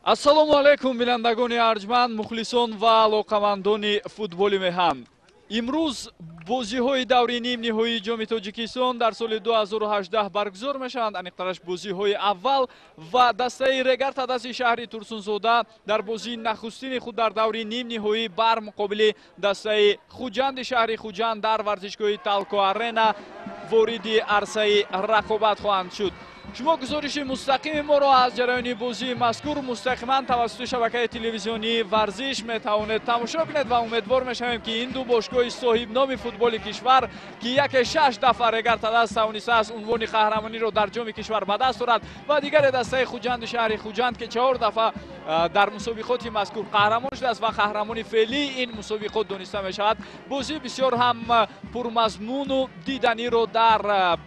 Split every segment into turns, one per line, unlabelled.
Ассалому алайкум, бинандагони арҷманд, мухлисон ва алоқамандони футболи меҳан. Имрӯз бозиҳои даври нимниҳоии Ҷоми Тоҷикистон дар соли 2018 баргузор мешаванд. Аниқтараш, бозиҳои аввал ва дастаи Регар Тадази шаҳри Турсунзода дар бозии нахустини худ дар даври нимниҳоӣ бар муқобили дастаи Хуҷанди шаҳри Хуҷанд дар варзишгоҳи Талко Арена вориди арсаи рақобат хоҳанд шуд. Шумо гузориши мустақими моро аз ҷараёни бозии мазкур мустақиман тавассути шабакаи телевизионии Варзиш метавонед тамошо кунед ва умедвор мешавем, ки ин ду бошгоҳи соҳибноми футболи кишвар, ки яке шаш дафъа Регар Тадаз тавонистааст унвони қаҳрамониро дар ҷоми кишвар ба даст орад ва дигаре дастаи Хуҷанди шаҳри Хуҷанд, ки чаҳор дафъа дар мусобиқоти мазкур қаҳрамон шудааст ва қаҳрамони феълии ин мусобиқот дониста мешавад, бозии бисёр ҳам пурмазмуну диданиро дар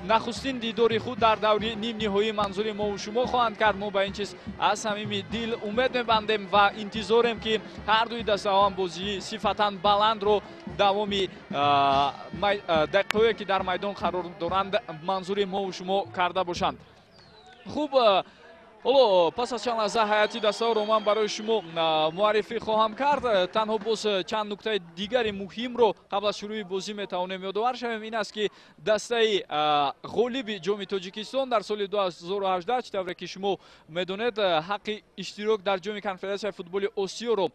нахустин дидори худ дар даври нимниҳоӣ манзури мову шумо хоҳанд кард. Мо ба ин чиз аз самими дил умед мебандем ва интизорем, ки ҳар дуи дастаҳоам бозии сифатан баландро давоми дақиқаҳое, ки дар майдон қарор доранд, манзури мову шумо карда бошанд. Хуб, ҳоло пас аз чанд лаҳза ҳайати дастаҳоро ман барои шумо муаррифӣ хоҳам кард. Танҳо боз чанд нуктаи дигари муҳимро қабл аз шурӯи бозӣ метавонем ёдовар шавем. Ин аст, ки дастаи ғолиби Ҷоми Тоҷикистон дар соли 2018, чӣ тавре ки шумо медонед, ҳаққи иштирок дар Ҷоми Конфедератсияи футболи Осиёро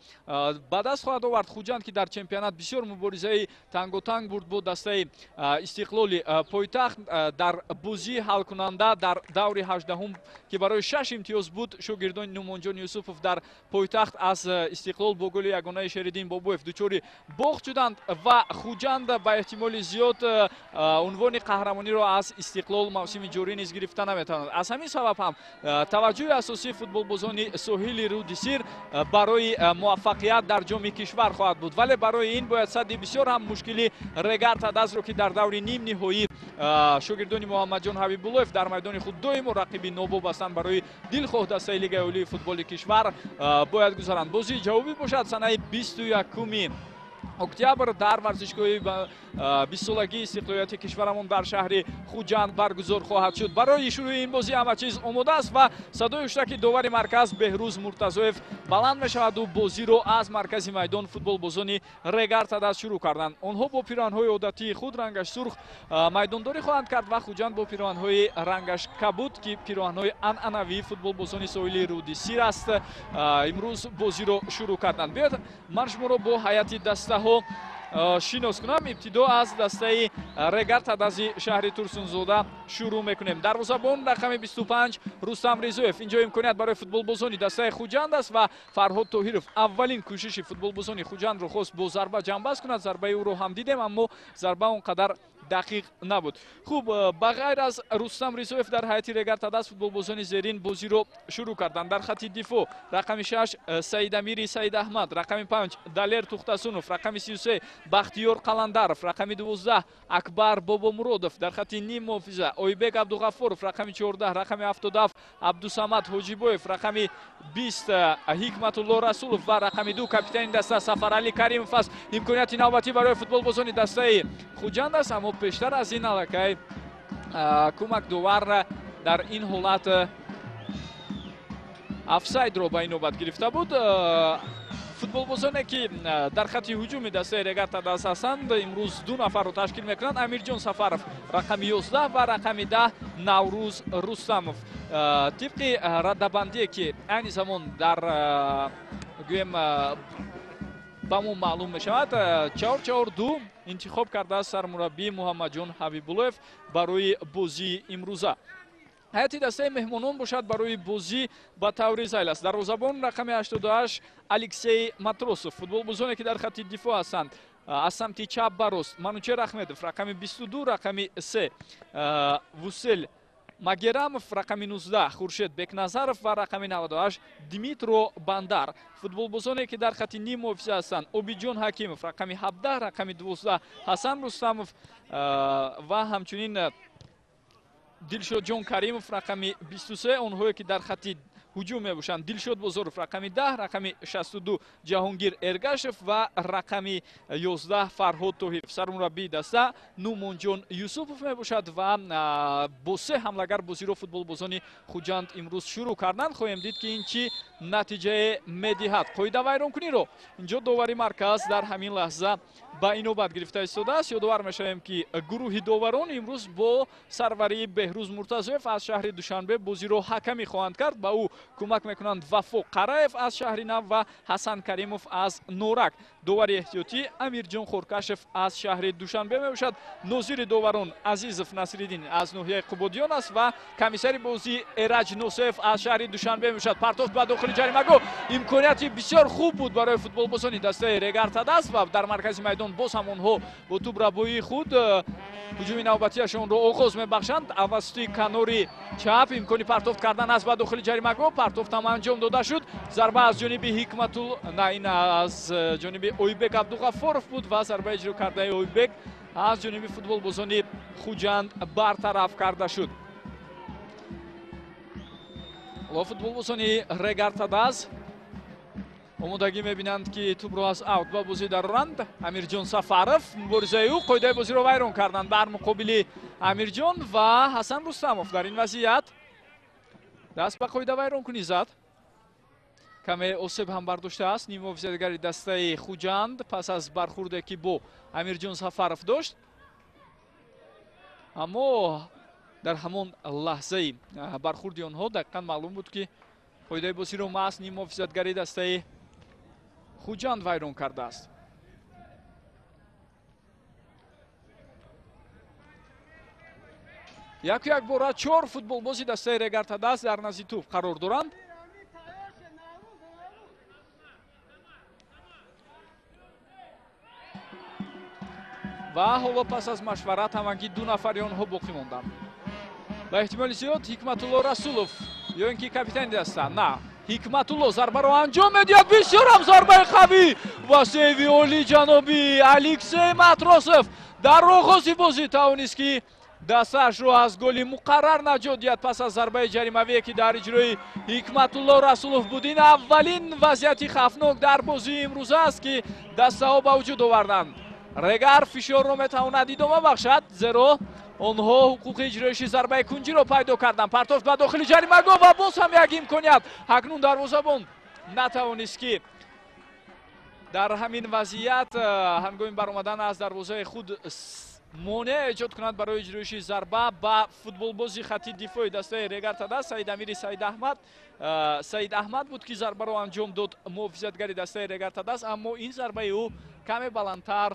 ба даст хоҳад овард. Хуҷанд, ки дар чемпионат бисёр муборизаи танготанг бурд бо дастаи Истиқлоли пойтахт, дар бозии ҳалкунанда дар даври 18-ум, ки барои шаш имтиёз буд, шогирдони Нумонҷон Юсуфов дар пойтахт аз Истиқлол бо голи ягонаи Шериддин Бобоев дучори бохт шуданд ва Хуҷанд ба эҳтимоли зиёд унвони қаҳрамониро аз Истиқлол мавсими ҷорӣ низ гирифта наметавонад. Аз ҳамин сабаб ҳам таваҷҷӯҳи асосии футболбозони соҳили руди Сир барои муваффақият дар ҷоми кишвар хоҳад буд. Вале барои ин бояд садди бисёр ҳам мушкили Регар Тадазро, ки дар даври нимниҳоӣ шогирдони Муҳаммадҷон Ҳабибуллоев дар майдони худ доимо рақиби нобоб ҳастанд барои дилхоҳ дастаи Лигаи олии футболи кишвар, бояд гузаранд. Бозии ҷавобӣ бошад, санаи 21-уми октябр дар варзишгоҳи 20-солагии истиқлолияти кишварамон дар шаҳри Хуҷанд баргузор хоҳад шуд. Барои шурӯи ин бозӣ ҳама чиз омода аст ва садои ҳуштаки довари марказ Беҳрӯз Муртазоев баланд мешаваду бозиро аз маркази майдон футболбозони Регар Тадаз шурӯъ карданд. Онҳо бо пироҳанҳои одатии худ, рангаш сурх, майдондорӣ хоҳанд кард ва Хуҷанд бо пироҳанҳои рангаш кабуд, ки пироҳанҳои анъанавии футболбозони соҳили руди Сир аст, имрӯз бозиро шурӯъ карданд. Биёед, ман шуморо бо ҳайати дастаҳо шинос кунам. Ибтидо аз дастаи Регар Тадази шаҳри Турсунзода шурӯъ мекунем. Дарвозабон рақами 25 Рустам Ризоев. Инҷо имконият барои футболбозони дастаи Хуҷанд аст ва Фарҳод Тоҳиров аввалин кӯшиши футболбозони Хуҷандро хост бо зарба ҷамъбаст кунад. Зарбаи ӯро ҳам дидем, аммо зарба он қадар дақиқ набуд. Хуб, ба ғайр аз Рустам Ризоев дар ҳайати Регар Тадаз футболбозони зерин бозиро шурӯъ карданд. Дар хати дифоъ рақами 6 Саидамири Саидаҳмад, рақами 5 Далер Тухтасунов, рақами 33 Бахтиёр Қаландаров, рақами 12 Акбар Бобомуродов. Дар хати ним муҳофиза Ойбек Абдуғаффоров рақами 14, рақами 77 Абдусамад Ҳоҷибоев, рақами 20 Ҳикматулло Расулов ва рақами 2 капитани даста Сафаралӣ Каримов аст. Имконияти навбатӣ барои футболбозони дастаи Хуҷанд аст, аммо пештар аз ин аллакай кӯмакдовар дар ин ҳолат офсайдро ба ин навбат гирифта буд. Футболбозоне, ки дар хати ҳуҷуми дастаи Регар Тадаз ҳастанд, имрӯз ду нафарро ташкил мекунанд: Амирҷон Сафаров рақами 11 ва рақами 10 Наврӯз Рустамов. Тибқи радабандие, ки айни замон дар гӯем ба мо маълум мешавад, 4-4-2 интихоб кардааст сармураббӣ Муҳаммадҷон Ҳабибуллоев барои бозии имрӯза. Ҳайати дастаи меҳмонон бошад, барои бозӣ ба таври зайл аст. Дарвозабон рақами 88 Алексей Матросов. Футболбозоне, ки дар хати дифоъ ҳастанд, аз самти чап ба рост Манучер Ахмедов рақами 22, рақами 3 Вусел Магерамов, рақами 19 Хуршед Бекназаров ва рақами 98 Дмитро Бандар. Футболбозоне, ки дар хати ним муҳофиза ҳастанд, Обиҷон Ҳакимов рақами 17, рақами 12 Ҳасан Рустамов ва ҳамчунин Дилшодҷон Каримов рақами 23. Онҳое, ки дар хати ҳуҷум мебошанд. Дилшод Бозоров рақами 10, рақами 62 Ҷаҳонгир Эргашев ва рақами 11 Фарҳод Тоҳиров. Сармураббии даста Нумонҷон Юсупов мебошад ва бо се ҳамлагар бозиро футболбозони Хуҷанд имрӯз шурӯъ карданд. Хоҳем дид, ки ин чӣ натиҷае медиҳад. Қоидавайронкуниро инҷо довари марказ дар ҳамин лаҳза ба инобат гирифта истодааст. Ёдовар мешавем, ки гурӯҳи доварон имрӯз бо сарварии Беҳрӯз Муртазоев аз шаҳри Душанбе бозиро ҳакамӣ хоҳанд кард. Ба ӯ кӯмак мекунанд Вафо Қараев аз шаҳри Нав ва Ҳасан Каримов аз Норак. Довари эҳтиётӣ Амирҷон Хоркашев аз шаҳри Душанбе мебошад. Нозири доварон Азизов Насриддин аз ноҳияи Қубодиён аст ва комиссари бозӣ Эраҷ Носеев аз шаҳри Душанбе мебошад. Партофт ба дохили ҷаримагоҳ, имконияти бисёр хуб буд барои футболбозони дастаи Регар-ТадАЗ ва дар маркази майдон боз ҳам онҳо бо тӯбрабоии худ ҳуҷуми навбатиашонро оғоз мебахшанд. Аввасути канори чап имкони партофт кардан аст ба дохили ҷаримагоҳ. Партофт ҳам анҷом дода шуд. Зарба аз ҷониби Ҳикматул, на, ин аз ҷониби Ойбек Абдуғаффоров буд ва зарба иҷро кардаи Ойбек аз ҷониби футболбозони Хуҷанд бартараф карда шуд. Ҳоло футболбозони Регар-ТадАЗ омодагӣ мебинанд, ки тӯбро аз аут ба бозӣ дароранд. Амирҷон Сафаров, муборизаи ӯ, қоидаи бозиро вайрон карданд бар муқобили Амирҷон ва Ҳасан Рустамов дар ин вазъият даст ба қоида вайронкунӣ зад. Каме осеб ҳам бардоштааст ниммуҳофизатгари дастаи Хуҷанд пас аз бархурде, ки бо Амирҷон Сафаров дошт. Аммо дар ҳамон лаҳзаи бархурди онҳо дақиқан маълум буд, ки қоидаи бозиро маҳз ниммуҳофизатгари дастаи Хуҷанд вайрон кардааст. Яку як бора чор футболбози дастаи Регар-ТадАЗ дар назди тӯб қарор доранд. Ва ҳоло пас аз машварат ҳамагӣ ду нафари онҳо боқӣ монданд. Ба эҳтимоли зиёд Ҳикматулло Расулов ё ин ки капитани даста. На, Ҳикматулло зарбаро анҷом медиҳад. Бисёр ҳам зарбаи қавӣ ва сейви олӣ ҷаноби Алексей Матросов дар оғози бозӣ тавонист, ки дастаашро аз голи муқаррар наҷот диҳад пас аз зарбаи ҷаримавие, ки дар иҷрои Ҳикматулло Расулов буд. Ин аввалин вазъияти хавфнок дар бозии имрӯза аст, ки дастаҳо ба вуҷуд оварданд. Регар фишорро метавонад идома бахшад, зеро онҳо ҳуқуқи иҷроиши зарбаи кунҷиро пайдо карданд. Партофт ба дохили ҷаримагоҳ ва боз ҳам як имконият. Акнун дарвозабон натавонист, ки дар ҳамин вазъият ҳангоми баромадан аз дарвозаи худ монеа эҷод кунад барои иҷроиши зарба ба футболбози хати дифои дастаи Регар-ТадАЗ. Саидамири Саид Аҳмад буд, ки зарбаро анҷом дод муҳофизатгари дастаи Регар-ТадАЗ, аммо ин зарбаи ӯ каме баландтар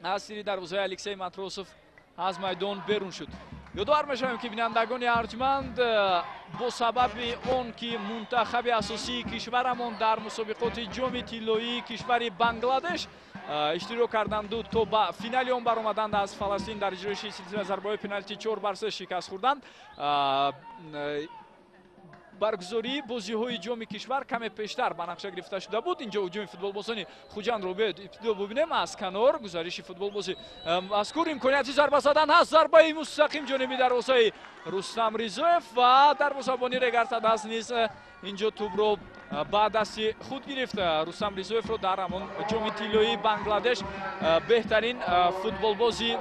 аз сири дарвозаи Алексей Матросов аз майдон берун шуд. Ёдовар мешавем, ки бинандагони арҷманд, бо сабаби он ки мунтахаби асосии кишварамон дар мусобиқоти ҷоми тиллоии кишвари Бангладеш иштирок карданду то ба финали он баромаданд, аз Фаластин дар иҷроиши силсила зарбаҳои пеналти 4-3 шикаст хӯрданд. Баргузории бозиҳои ҷоми кишвар каме пештар ба нақша гирифта шуда буд. Инҷо ҳуҷуми футболбозони Хуҷандро биёед ибтидо бубинем. Аз канор гузариши футболбози мазкур, имконияти зарба задан ҳаст. Зарбаи мустақим ҷониби дарвозаи Рустам Ризоев ва дарвозабони Регар-ТадАЗ низ инҷо тӯбро ба дасти худ гирифт. Рустам Ризоевро дар ҳамон ҷоми тиллоии Бангладеш беҳтарин футболбози,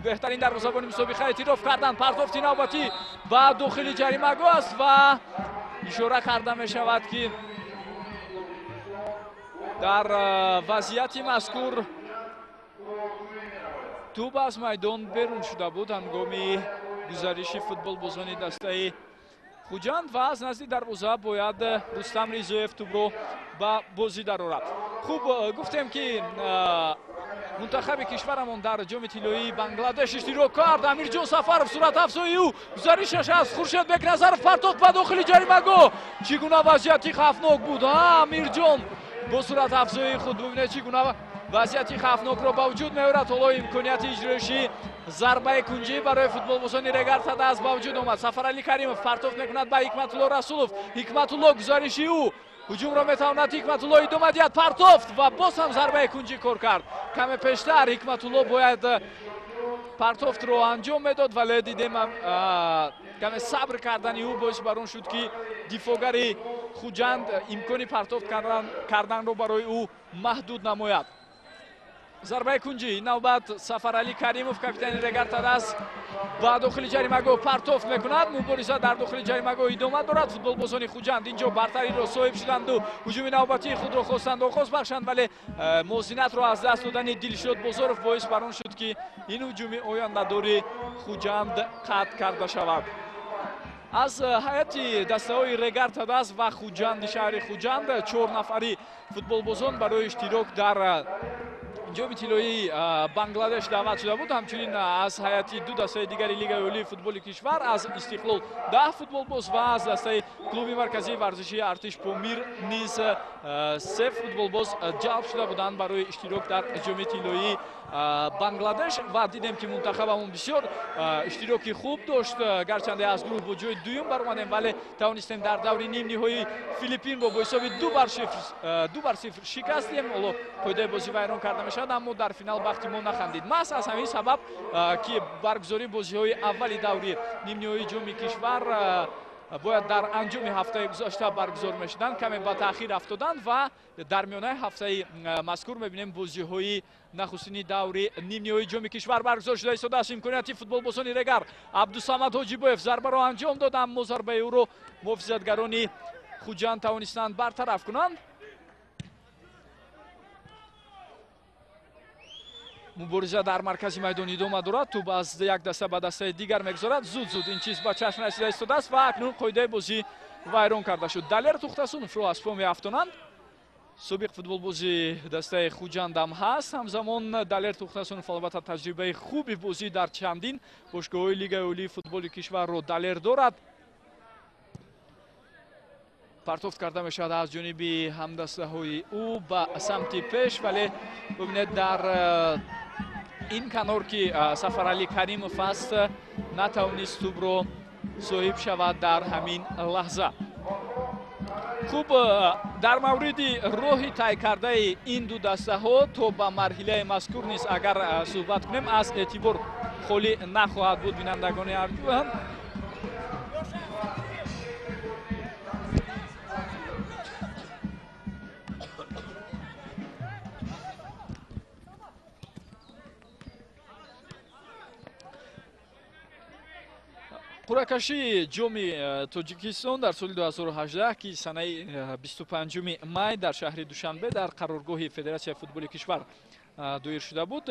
беҳтарин дарвозабони мусобиқа эътироф карданд. Партофти навбатӣ ба дохили ҷаримагоҳ аст ва ишора карда мешавад, ки дар вазъияти мазкур тӯб аз майдон берун шуда буд ҳангоми гузариши футболбозони дастаи Хуҷанд ва аз назди дарвоза бояд Рустам Ризоев тӯбро ба бозӣ дарорад. Хуб, гуфтем, ки мунтахаби кишварамон дар ҷоми тиллоии Бангладеш иштирок кард. Амирҷон Сафаров, суратафзои ӯ, гузаришаш аз Хуршед Бекназаров, партофт ба дохили ҷаримагоҳ. Чӣ гуна вазъияти хавфнок буд, Амирҷон бо суратафзоии худ бубинед, чӣ гуна вазъияти хавфнокро ба вуҷуд меорад. Ҳоло имконияти иҷроиши зарбаи кунҷӣ барои футболбозони Регар-ТадАЗ ба вуҷуд омад. Сафаралӣ Каримов партофт мекунад ба Ҳикматулло Расулов. Ҳикматулло, гузариши ӯ, ҳуҷумро метавонад Ҳикматулло идома диҳад. Партофт ва боз ҳам зарбаи кунҷӣ кор кард. Каме пештар Ҳикматулло бояд Партофтро анҷом медод, вале дидем каме сабр кардани ӯ боис бар он шуд, ки дифоъгари Хуҷанд имкони партофт карданро барои ӯ маҳдуд намояд. Зарбаи кунҷӣ, навбат Сафаралӣ Каримов, капитани Регар Тадаз, ба дохили ҷаримагоҳ партофт мекунад. Мубориза дар дохили ҷаримагоҳ идома дорад. Футболбозони Хуҷанд инҷо бартариро соҳиб шуданду ҳуҷуми навбатии худро хостанд оғоз бахшанд, вале мувозинатро аз даст додани Дилшод Бозоров боис бар он шуд, ки ин ҳуҷуми ояндадори Хуҷанд қатъ карда шавад. Аз ҳайати дастаҳои Регар Тадаз ва Хуҷанди шаҳри Хуҷанд 4 нафари футболбозон барои иштирок дар ҷоми тиллоии Бангладеш даъват шуда буд. Ҳамчунин аз ҳайати ду дастаи дигари Лигаи олии футболи кишвар, аз Истиқлол 10 футболбоз ва аз дастаи клуби марказии варзишии Артиш Помир низ 3 футболбоз ҷалб шуда буданд барои иштирок дар ҷоми тиллоии Бангладеш. Ва дидем, ки мунтахабамон бисёр иштироки хуб дошт. Гарчанде аз гурӯҳ бо ҷои дуюм баромадем, вале тавонистем дар даври нимниҳоии Филиппинро бо ҳисоби 2-0 шикастем. Ҳоло қоидаи бозӣ вайрон карда мешавад, аммо дар финал бахти мо нахандид. Маҳз аз ҳамин сабаб, ки баргузории бозиҳои аввали даври нимниҳоии ҷоми кишвар бояд дар анҷоми ҳафтаи гузашта баргузор мешуданд, каме ба таъхир афтоданд ва дар миёнаи ҳафтаи мазкур мебинем бозиҳои нахустини даври нимниҳоии ҷоми кишвар баргузор шуда истодааст. Имконияти футболбозони Регар, Абдусамад Ҳоҷибоев зарбаро анҷом дод, аммо зарбаи ӯро муҳофизатгарони Хуҷанд тавонистанд бартараф кунанд. Мубориза дар маркази майдон идома дорад. Тӯб аз як даста ба дастаи дигар мегузарад. Зуд-зуд ин чиз ба чашм расида истодааст ва акнун қоидаи бозӣ вайрон карда шуд. Далер Тухтасуновро аз по меафтонанд. Собиқ футболбози дастаи Хуҷандам ҳаст. Ҳамзамон Далер Тухтасунов албатта таҷрибаи хуби бозӣ дар чандин бошгоҳҳои Лигаи олии футболи кишварро Далер дорад. Партофт карда мешавад аз ҷониби ҳамдастаҳои ӯ ба самти пеш, вале бибинед, дар ин канор, ки Сафаралӣ Каримов аст, натавонист тӯбро соҳиб шавад дар ҳамин лаҳза. Хуб, дар мавриди роҳи тай кардаи ин ду дастаҳо то ба марҳилаи мазкур низ агар суҳбат кунем, аз эътибор холӣ нахоҳад буд, бинандагони арҷманд. Қуръакашии ҷоми Тоҷикистон дар соли 2018, ки санаи 25 май дар шаҳри Душанбе дар қароргоҳи Федератсияи футболи кишвар доир шуда буд,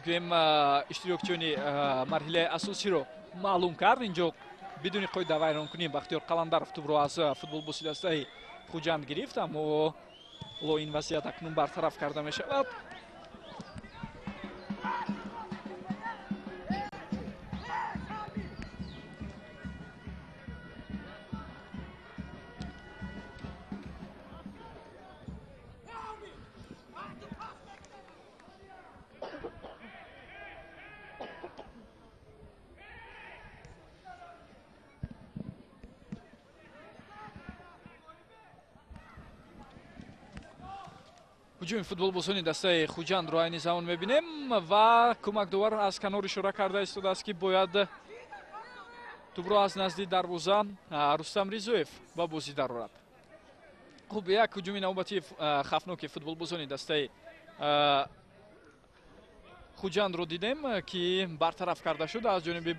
гӯем иштирокчиёни марҳилаи асосиро маълум кард. Инҷо бидуни қоида вайронкунӣ Бахтиёр Қаландаров тӯбро аз футболбози дастаи Хуҷанд гирифт, аммо ҳоло ин вазъият акнун бартараф карда мешавад. Ҳуҷуми футболбозони дастаи Хуҷандро айни замон мебинем ва кӯмакдовар аз канор ишора карда истодааст, ки бояд тӯбро аз назди дарвоза Рустам Ризоев ба бозӣ дарорад. Хуб, як ҳуҷуми навбатии хафноки футболбозони дастаи Хуҷандро дидем, ки бартараф карда шуд аз ҷониби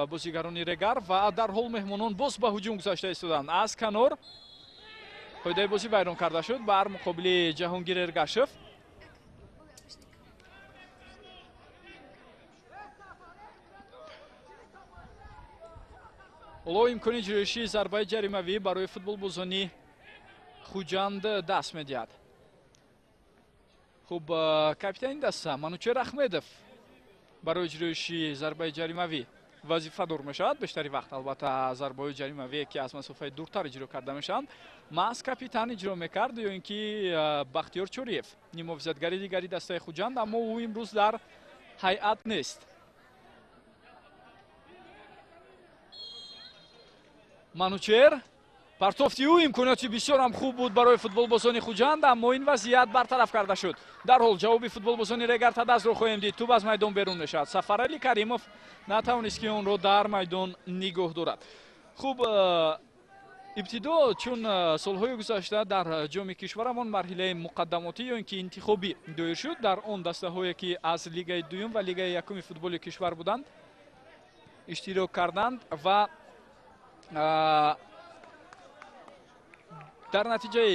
бозигарони Регар ва дар ҳол меҳмонон боз ба ҳуҷум гузашта истоданд. Аз канор қоидаи бозӣ вайрон карда шуд бар муқобили Ҷаҳонгир Эргашев. Ҳоло имкони иҷроишии зарбаи ҷаримавӣ барои футболбозони Хуҷанд даст медиҳад. Хуб, капитани даста Манучер Ахмедов барои иҷроишии зарбаи ҷаримавӣ вазифадор мешавад. Бештари вақт албатта зарбаҳои ҷаримавие, ки аз масофаи дуртар иҷро карда мешаванд, маҳз капитан иҷро мекард ё ин ки Бахтиёр Чориев, нимуҳофизатгари дигари дастаи Хуҷанд, аммо ӯ имрӯз дар ҳайат нест. Манучер Партофти ӯ имконияти бисёр ҳам хуб буд барои футболбозони Хуҷанд, аммо ин вазъият бартараф карда шуд. Дарҳол ҷавоби футболбозони Регар Тадазро хоҳем дид. Тӯб аз майдон берун мешавад. Сафарали Каримов натавонист, ки онро дар майдон нигоҳ дорад. Хуб, ибтидо чун солҳои гузашта дар ҷоми кишварамон марҳилаи муқаддамотӣ ё ин ки интихобӣ доир шуд, дар он дастаҳое ки аз лигаи дуюм ва лигаи якуми футболи кишвар буданд иштирок карданд ва дар натиҷаи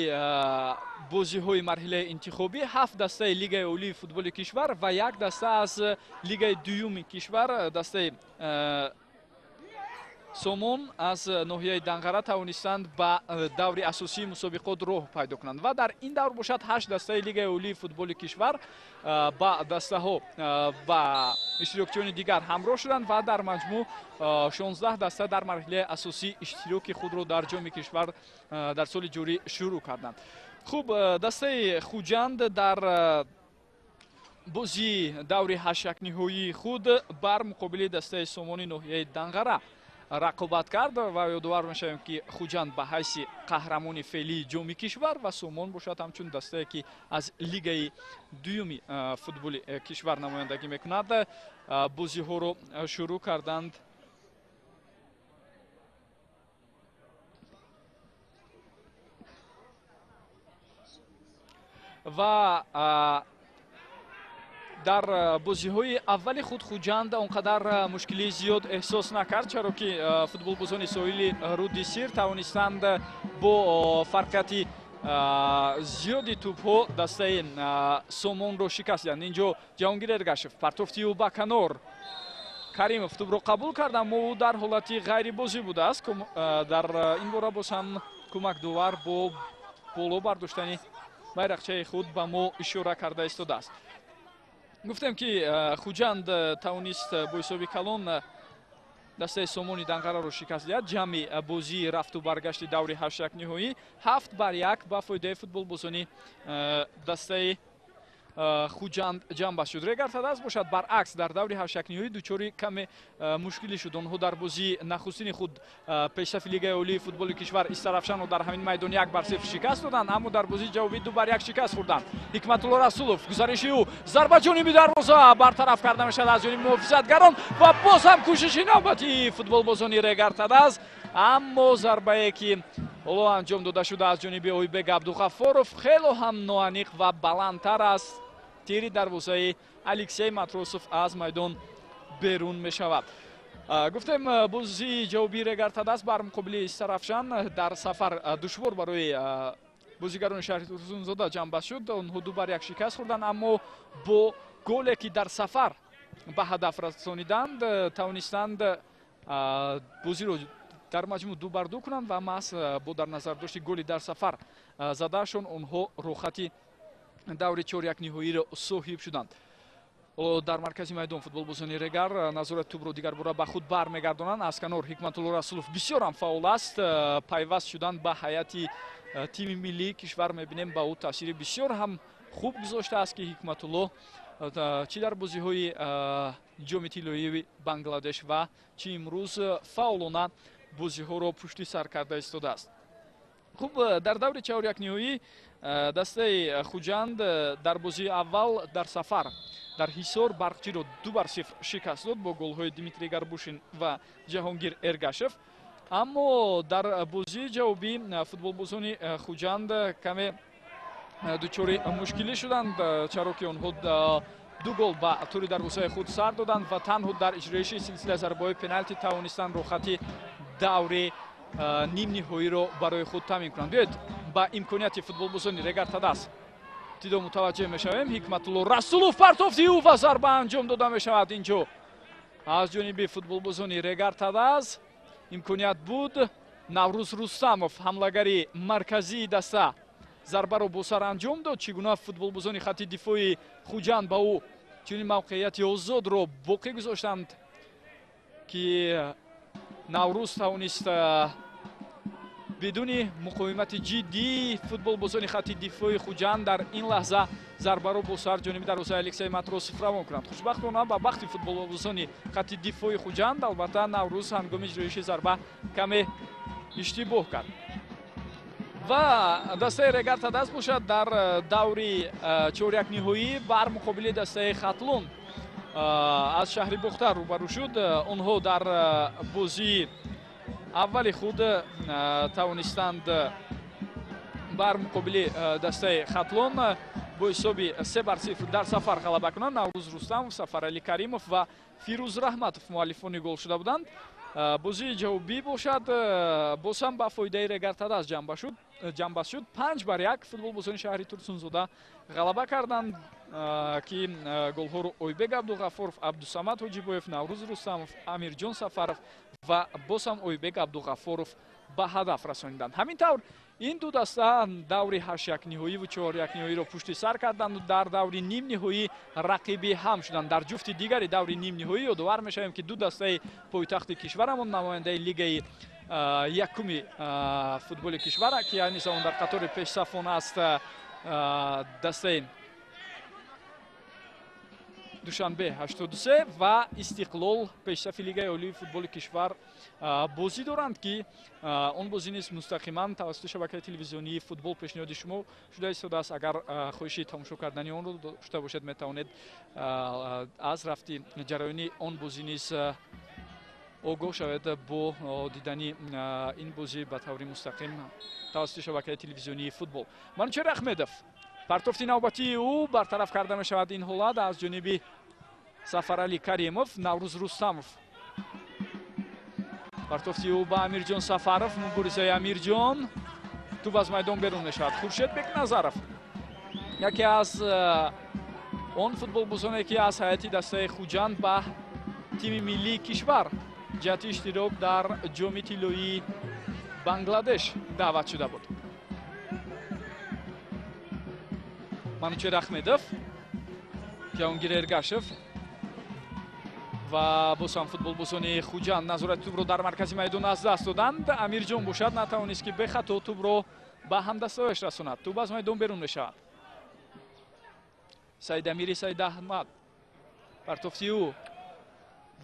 бозиҳои марҳилаи интихобӣ 7 дастаи лигаи олии футболи кишвар ва як даста аз лигаи дуюми кишвар, дастаи Сомон аз ноҳияи Данғара, тавонистанд ба даври асосии мусобиқот роҳ пайдо кунанд. Ва дар ин давр бошад 8 дастаи лигаи олии футболи кишвар ба дастаҳо ба иштирокчиёни дигар ҳамроҳ шуданд ва дар маҷмӯъ 16 даста дар марҳилаи асосӣ иштироки худро дар ҷоми кишвар дар соли ҷорӣ шурӯъ карданд. Хуб, дастаи Хуҷанд дар бозии даври ҳашякниҳоии худ бар муқобили дастаи Сомони ноҳияи Данғара рақобат кард ва ёдовар мешавем, ки Хуҷанд ба ҳайси қаҳрамони феълии ҷоми кишвар ва Сомон бошад ҳамчун дастае, ки аз лигаи дуюми футболи кишвар намояндагӣ мекунад, бозиҳоро шурӯъ карданд. Ва дар бозиҳои аввали худ Хуҷанд он қадар мушкилии зиёд эҳсос накард, чаро ки футболбозони соҳили руди Сир тавонистанд бо фарқияти зиёди тӯбҳо дастаи Сомонро шикаст диҳанд. Инҷо Ҷаҳонгир Эргашев, партофти ӯ ба канор. Каримов тӯбро қабул кард, аммо ӯ дар ҳолати ғайрибозӣ будааст. Дар ин бора боз ҳам кӯмакдовар бо боло бардоштани байрақчаи худ ба мо ишора карда истодааст. Гуфтем, ки Хуҷанд тавонист бо ҳисоби калон дастаи Сомони Данғараро шикаст диҳад. Ҷамъи бозии рафту баргашти даври ҳаштякниҳоӣ 7-1 ба фоидаи футболбозони дастаи Хуҷанд ҷамъбаст шуд. Регар Тадаз бошад баръакс дар даври ҳаштякниҳоӣ дучори каме мушкилӣ шуд. Онҳо дар бозии нахустини худ пешсафи лигаи олии футболи кишвар Истарафшанро дар ҳамин майдон 1-0 шикаст доданд, аммо дар бозии ҷавобӣ 2-1 шикаст хӯрданд. Ҳикматулло Расулов, гузариши ӯ, зарба ҷониби дарвоза бартараф карда мешавад аз ҷониби муҳофизатгарон ва боз ҳам кӯшиши навбатии футболбозони Регар Тадаз, аммо зарбае ки ҳоло анҷом дода шуда аз ҷониби Ойбек Абдуғаффоров хело ҳам ноаниқ ва баландтар аз тири дарвозаи Алексей Матросов аз майдон берун мешавад. Гуфтем, бозии ҷавобии Регар Тадаз бар муқобили Истарафшан дар сафар душвор барои бозигарони шаҳри Турсунзода ҷамъбаст шуд. Онҳо 2-1 шикаст хӯрданд, аммо бо голе ки дар сафар ба ҳадаф расониданд, тавонистанд бозиро дар маҷмӯъ 2-2 кунанд ва маҳз бо дар назардошти голи дар сафар задаашон онҳо роҳхати даври чорякниҳоиро соҳиб шуданд. Дар маркази майдон футболбозони Регар назорати тӯбро дигарбора ба худ бармегардонанд. Аз канор Ҳикматулло Расулов бисёр ҳам фаъол аст. Пайваст шудан ба ҳайати тими миллии кишвар мебинем ба ӯ таъсири бисёр ҳам хуб гузоштааст, ки Ҳикматулло чӣ дар бозиҳои ҷоми тиллоии Бангладеш ва чӣ имрӯз фаъолона бозиҳоро пушти сар карда истодааст. Хуб, дар даври чаҳорякниҳоӣ дастаи Хуҷанд дар бозии аввал дар сафар дар Ҳисор Барқчиро 2-0 шикаст дод бо голҳои Дмитрий Гарбушин ва Ҷаҳонгир Эргашев. Аммо дар бозии ҷавобӣ футболбозони Хуҷанд каме дучори мушкилӣ шуданд, чаро ки онҳо 2 гол ба тури дарвозаи худ сар доданд ва танҳо дар иҷроиши силсила зарбаҳои пеналти тавонистанд роҳхати даври нимниҳоиро барои худ таъмин кунанд. Биёед ба имконияти футболбозони Регар Тадаз ибтидо мутаваҷҷеҳ мешавем. Ҳикматулло Расулов, партофти ӯ ва зарба анҷом дода мешавад инҷо аз ҷониби футболбозони Регар Тадаз. Имконият буд. Наврӯз Рустамов, ҳамлагари марказии даста, зарбаро бо сар анҷом дод. Чӣ гуна футболбозони хатти дифои Хуҷанд ба ӯ чунин мавқеияти озодро боқӣ гузоштанд, ки Наврӯз тавонист бидуни муқовимати ҷиддии футболбозони хатти дифои Хуҷанд дар ин лаҳза зарбаро бо сар ҷониби дарвозаи Алексей Матросов равон кунанд. Хушбахтона ба бахти футболбозони хатти дифои Хуҷанд, албатта, Наврӯз ҳангоми иҷроиши зарба каме иштибоҳ кард. Ва дастаи Регар Тадаз бошад дар даври чорякниҳоӣ бар муқобили дастаи Хатлон аз шаҳри Бохтар рӯбарӯ шуд. Онҳо дар бозии аввали худ тавонистанд бар муқобили дастаи Хатлон бо ҳисоби 3-0 дар сафар ғалаба кунанд. Наврӯз Рустамов, Сафаралӣ Каримов ва Фирӯз Раҳматов муаллифони гол шуда буданд. Бозии ҷавобӣ бошад боз ҳам ба фоидаи Регар Тадаз ҷамъбаст шуд. 5-1 футболбозони шаҳри Турсунзода ғалаба карданд, ки голҳоро Ойбек Абдуғаффоров, Абдусамад Ҳоҷибоев, Наврӯз Рустамов, Амирҷон Сафаров ва боз ҳам Ойбек Абдуғаффоров ба ҳадаф расониданд. Ҳамин тавр ин ду даста даври 8-якниҳоӣ ва 4-якниҳоиро пушти сар карданд ва дар даври нимниҳоӣ рақиби ҳам шуданд. Дар ҷуфти дигари даври нимниҳоӣ ёдовар мешавем, ки ду дастаи пойтахти кишварамон намояндаи лигаи якуми футболи кишвар, ки айни замон дар қатори пешсафон аст, дастаи Душанбе 83 ва Истиқлол пешсафи лигаи олии футболи кишвар бозӣ доранд, ки он бозӣ низ мустақиман тавассути шабакаи телевизионии футбол пешниҳоди шумо шуда истодааст. Агар хоҳиши тамошо кардани онро дошта бошед, метавонед аз рафти ҷараёни он бозӣ низ огоҳ шавед бо дидани ин бозӣ ба таври мустақим тавассути шабакаи телевизионии футбол. Манучер Ахмедов, партофти навбатии ӯ бартараф карда мешавад ин ҳолат аз ҷониби Сафаралӣ Каримов. Наврӯз Рустамов, партофти ӯ ба Амирҷон Сафаров, муборизаи Амирҷон, тӯб аз майдон берун мешавад. Хуршед Бекназаров, яке аз он футболбозоне, ки аз ҳайати дастаи Хуҷанд ба тими миллии кишвар ҷиҳати иштирок дар ҷоми тиллоии Бангладеш даъват шуда буд. Манучер Ахмедов, Ҷаҳонгир Эргашев ва боз ҳам футболбозони Хуҷанд назорати тӯбро дар маркази майдон аз даст доданд. Амирҷон бошад натавонист, ки бехато тӯбро ба ҳамдастаояш расонад. Тӯб аз майдон берун мешавад. Саидамири Саидаҳмад, партофти ӯ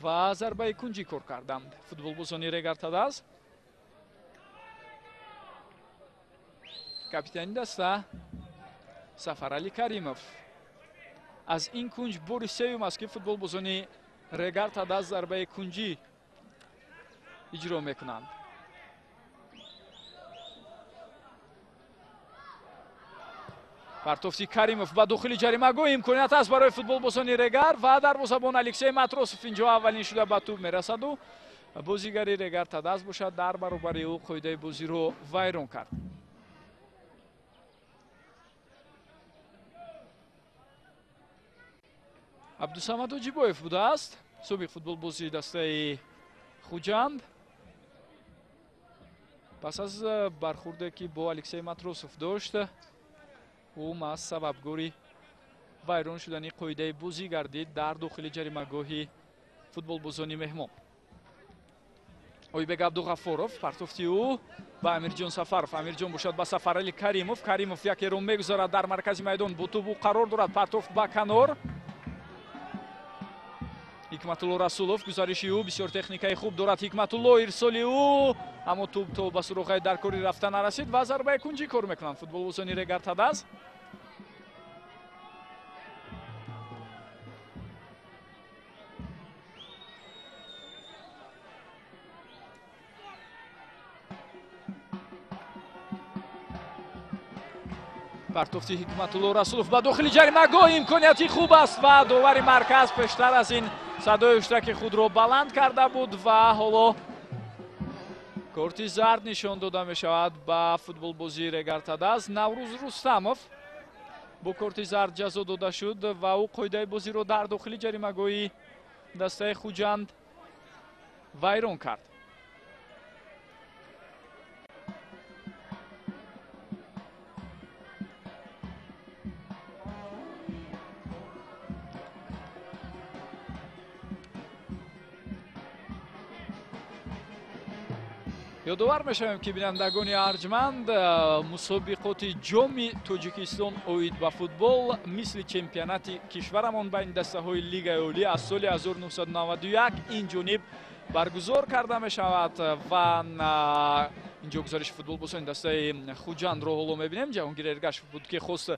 ва зарбаи кунҷӣ кор карданд футболбозони Регар Тадаз. Капитани даста Сафаралӣ Каримов. Аз ин кунҷ бори сеюм аст, ки футболбозони Регар Тадаз зарбаи кунҷӣ иҷро мекунанд. Партофти Каримов ба дохили ҷаримагоҳ, имконият аст барои футболбозони Регар ва дарвозабон Алексей Матросов инҷо аввалин шуда ба тӯб мерасаду бозигари Регар Тадаз бошад дар баробари ӯ қоидаи бозиро вайрон кард. Абдусамад Ҳоҷибоев будааст, собиқ футболбози дастаи Хуҷанд. Пас аз бархурде, ки бо Алексей Матросов дошт, ӯ маҳз сабабгори вайрон шудани қоидаи бозӣ гардид дар дохили ҷаримагоҳи футболбозони меҳмон. Ойбек Абдуғаффоров, партофти ӯ ба Амирҷон Сафаров. Амирҷон бошад ба Сафаралӣ Каримов. Каримов якеро мегузарад дар маркази майдон, бо тӯб ӯ қарор дорад. Партофт ба канор. Ҳикматулло Расулов, гузариши ӯ бисёр техникаи хуб дорад. Ҳикматулло, ирсоли ӯ, аммо тӯб то ба суроғаи даркорӣ рафта нарасид ва зарбаи кунҷӣ кор мекунанд футболбозони Регар Тадаз. Партофти Ҳикматулло Расулов ба дохили ҷаримагоҳ, имконияти хуб аст ва довари марказ пештар аз ин садои ҳуштаки худро баланд карда буд ва ҳоло корти зард нишон дода мешавад ба футболбозии Регар Тадаз. Наврӯз Рустамов бо корти зард ҷазо дода шуд ва ӯ қоидаи бозиро дар дохили ҷаримагоҳи дастаи Хуҷанд вайрон кард. Ёдовар мешавем, ки бинандагони арҷманд, мусобиқоти ҷоми Тоҷикистон оид ба футбол мисли чемпионати кишварамон байни дастаҳои Лигаи Олӣ аз соли 1991 ин ҷониб баргузор карда мешавад ва Инҷо гузариши футболбозони дастаи Хуҷандро ҳоло мебинем. Ҷаҳонгир Эргашев буд, ки хост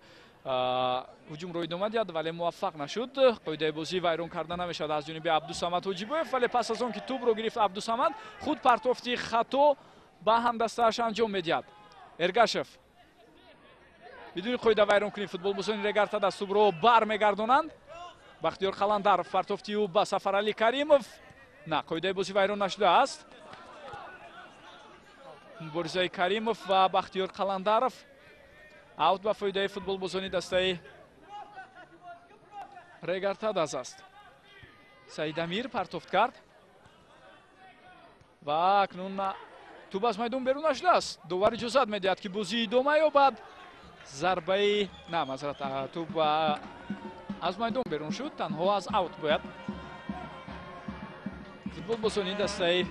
ҳуҷумро идома диҳад, вале муваффақ нашуд. Қоидаи бозӣ вайрон карда намешавад аз ҷониби Абдусамад Ҳоҷибоев, вале пас аз он ки тӯбро гирифт Абдусамад, худ партофти хато ба ҳамдастааш анҷом медиҳад. Эргашев бидуни қоида вайронкунӣ футболбозони Регар Тадаз тӯбро бармегардонанд. Бахтиёр Қаландаров, партофти ӯ ба Сафаралӣ Каримов. На, қоидаи бозӣ вайрон нашудааст. Муборизаи Каримов ва Бахтиёр Қаландаров, аут ба фоидаи футболбозони дастаи Регар Тадаз аст. Саидамир партофт кард ва акнун тӯб аз майдон берун нашудааст. Довар иҷозат медиҳад, ки бозӣ идома ёбад. Зарбаи на, мазрат, тӯб аз майдон берун шуд, танҳо аз аут бояд футболбозони дастаи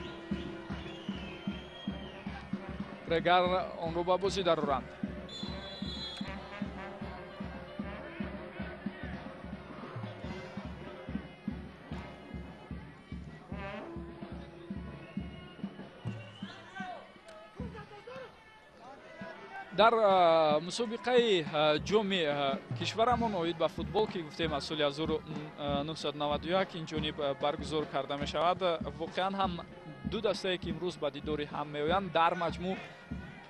Регар онро ба бозӣ дароранд. Дар мусобиқаи ҷоми кишварамон оид ба футбол, ки гуфтем аз соли 1991 ин ҷониб баргузор карда мешавад, воқеан ҳам ду дастае, ки имрӯз ба дидори ҳам меоянд, дар маҷмӯъ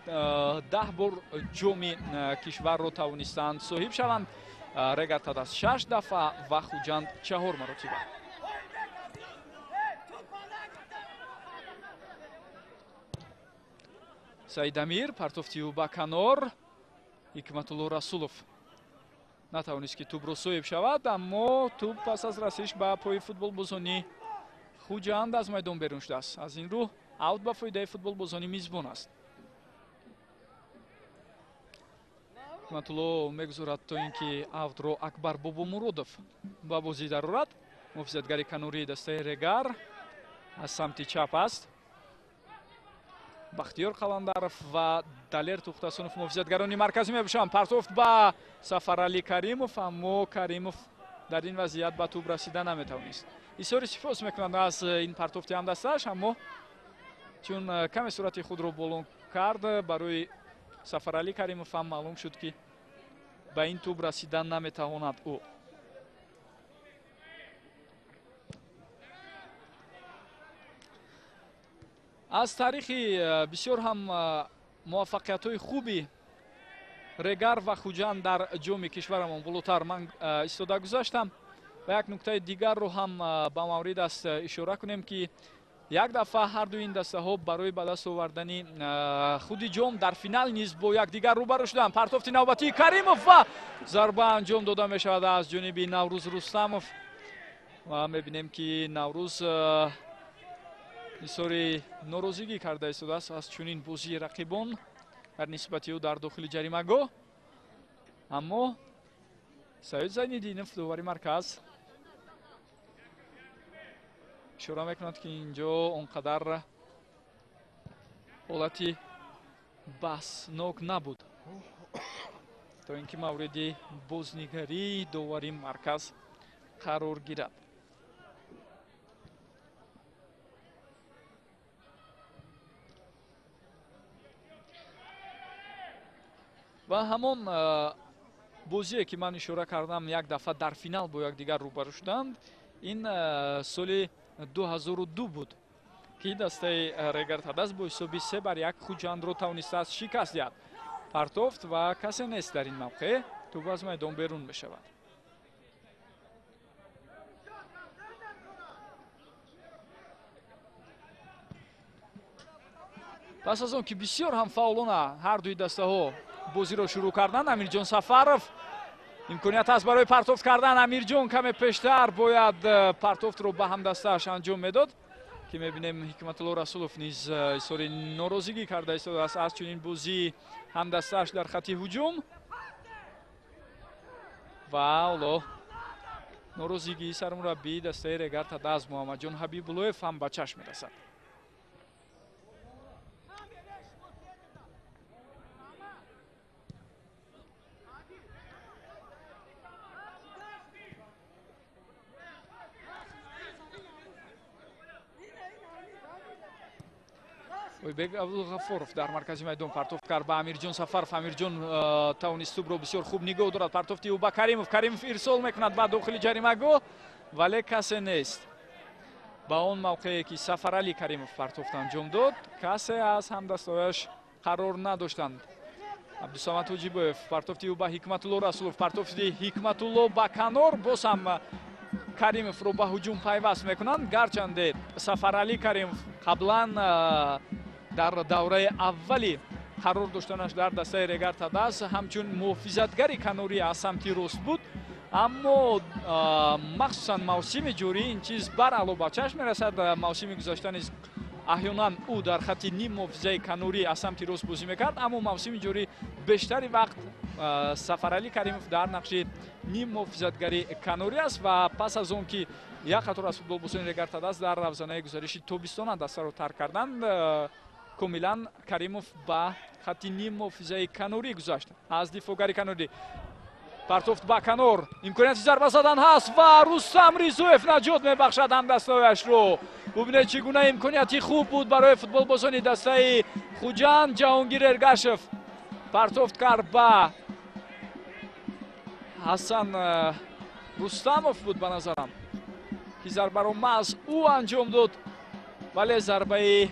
10 бор ҷоми кишварро тавонистанд соҳиб шаванд. Регар Тадаз 6 дафъа ва Хуҷанд 4 маротиба. Саидамир, партофти ӯ ба канор. Ҳикматулло Расулов натавонист, ки тӯбро соҳиб шавад, аммо тӯб пас аз расиш ба пои футболбозони Хуҷанд аз майдон берун шудааст. Аз ин рӯ аут ба фоидаи футболбозони мизбон аст. Ҳикматулло мегузорад, то ин ки аутро Акбар Бобомуродов ба бозӣ дарорад. Муҳофизатгари канории дастаи Регар аз самти чап аст. Бахтиёр Қаландаров ва Далер Тухтасунов муҳофизатгарони марказӣ мебошанд. Партофт ба Сафаралӣ Каримов, аммо Каримов дар ин вазъият ба тӯб расида наметавонист. Изҳори сипос мекунанд аз ин партофти ҳамдастааш, аммо чун каме суръати худро болон кард, барои Сафаралӣ Каримов ҳам маълум шуд, ки ба ин тӯб расида наметавонад ӯ. Аз таърихи бисёр ҳам муваффақиятҳои хуби Регар ва Хуҷанд дар ҷоми кишварамон болотар ман истода гузаштам ва як нуктаи дигарро ҳам ба маврид аст ишора кунем, ки як дафъа ҳар дуи ин дастаҳо барои ба даст овардани худи ҷом дар финал низ бо якдигар рӯбарӯ шуданд. Партофти навбатии Каримов ва зарба анҷом дода мешавад аз ҷониби Наврӯз Рустамов ва мебинем, ки Наврӯз изҳори норозигӣ карда истодааст аз чунин бозии рақибон дар нисбати ӯ дар дохили ҷаримагоҳ. Аммо Саид Зайниддинов, довари марказ, ишора мекунад, ки инҷо он қадар ҳолати баҳснок набуд, то ин ки мавриди бознигарии довари марказ қарор гирад. Ва ҳамон бозие, ки ман ишора кардам, як дафъа дар финал бо якдигар рӯбарӯ шуданд, ин соли 2002 буд, ки дастаи Регар Тадаз бо ҳисоби 3-1 Хуҷандро тавонистааст шикаст диҳад. Партофт ва касе нест дар ин мавқеъ, тӯб аз майдон берун мешавад. Пас аз он ки бисёр ҳам фаъолона ҳар дуи дастаҳо бозиро шурӯъ карданд, Амирҷон Сафаров имконият аст барои партофт кардан. Амирҷон каме пештар бояд партофтро ба ҳамдастааш анҷом медод, ки мебинем Ҳикматулло Расулов низ изҳори норозигӣ карда истодааст аз чунин бозии ҳамдастааш дар хати ҳуҷум. Ва ҳоло норозигии сармураббии дастаи Регар Тадаз Муҳаммадҷон Ҳабибуллоев ҳам ба чашм мерасад. Ойбек Абдулғафуров дар маркази майдон партофт кард ба Амирҷон Сафаров. Амирҷон тавонист тӯбро бисёр хуб нигоҳ дорад. Партофти ӯ ба Каримов. Каримов ирсол мекунад ба дохили ҷаримагоҳ, вале касе нест. Ба он мавқее ки Сафаралӣ Каримов партофт анҷом дод, касе аз ҳамдастояш қарор надоштанд. Абдусамад Ҳоҷибоев, партофти ӯ ба Ҳикматулло Расулов, партофти Ҳикматулло ба канор, боз ҳам Каримовро ба ҳуҷум пайваст мекунанд. Гарчанде Сафаралӣ Каримов қаблан дар давраи аввали қарор доштанаш дар дастаи Регар Тадаз ҳамчун муҳофизатгари канорӣ аз самти рост буд, аммо махсусан мавсими ҷорӣ ин чиз баръало ба чашм мерасад. Мавсими гузашта низ аҳёнан ӯ дар хатти ним муҳофизаи канорӣ аз самти рост бозӣ мекард, аммо мавсими ҷорӣ бештари вақт Сафаралӣ Каримов дар нақши ним муҳофизатгари канорӣ аст ва пас аз он ки як қатор аз футболбозони Регар Тадаз дар равзанаи гузариши тобистона дастаро тарк карданд, комилан Каримов ба хатти ним муҳофизаи канорӣ гузашт. Аз дифоъгари канорӣ партофт ба канор, имконияти зарба задан ҳаст ва Рустам Ризоев наҷот мебахшад ҳамдастояшро. Бубинед, чӣ гуна имконияти хуб буд барои футболбозони дастаи Хуҷанд. Ҷаҳонгир Эргашев партофт кард ба Ҳасан Рустамов буд ба назарам, ки зарбаро маҳз ӯ анҷом дод, вале зарбаи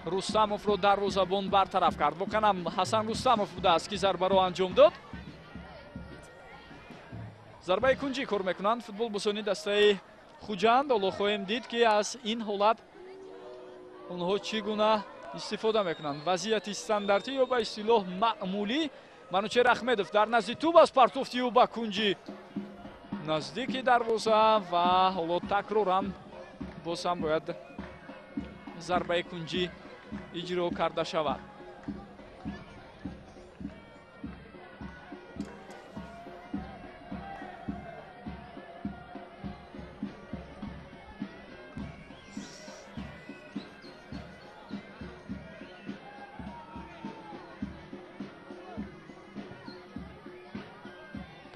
Рустамовро дарвозабон бартараф кард. Воқеан ҳам Ҳасан Рустамов будааст, ки зарбаро анҷом дод. Зарбаи кунҷӣ кор мекунанд футболбозони дастаи Хуҷанд. Ҳоло хоҳем дид, ки аз ин ҳолат онҳо чӣ гуна истифода мекунанд. Вазъияти стандартӣ ё ба истилоҳ маъмулӣ. Манучер Ахмедов дар назди тӯб аст, партофти ӯ ба кунҷи наздики дарвоза ва ҳоло такроран боз ҳам бояд зарбаи кунҷӣ иҷро карда шавад.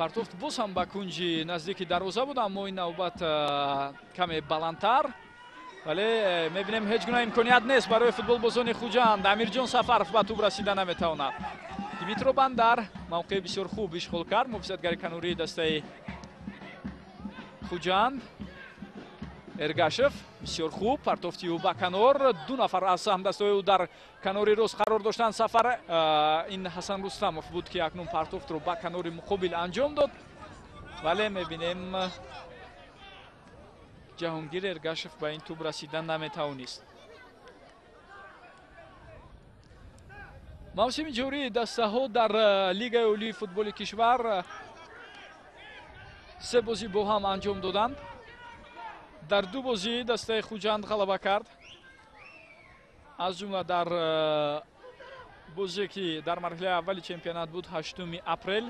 Партофт боз ҳам ба кунҷи наздики дарвоза буд, аммо ин навбат каме баландтар, вале мебинем ҳеҷ гуна имконият нест барои футболбозони Хуҷанд. Амирҷон Сафаров ба тӯб расида наметавонад. Димитро Бандар мавқеи бисёр хуб ишғол кард, муҳофизатгари канории дастаи Хуҷанд. Эргашев бисёр хуб партофти ӯ ба канор. Ду нафар аз ҳамдастои ӯ дар канори рост қарор доштанд. Сафар ин Ҳасан Рустамов буд, ки акнун партофтро ба канори муқобил анҷом дод, вале мебинем Ҷаҳонгир Эргашев ба ин тӯб расида наметавонист. Мавсими ҷории дастаҳо дар Лигаи олии футболи кишвар се бозӣ бо ҳам анҷом доданд. Дар ду бозӣ дастаи Хуҷанд ғалаба кард, аз ҷумла дар бозие ки дар марҳилаи аввали чемпионат буд 8 апрел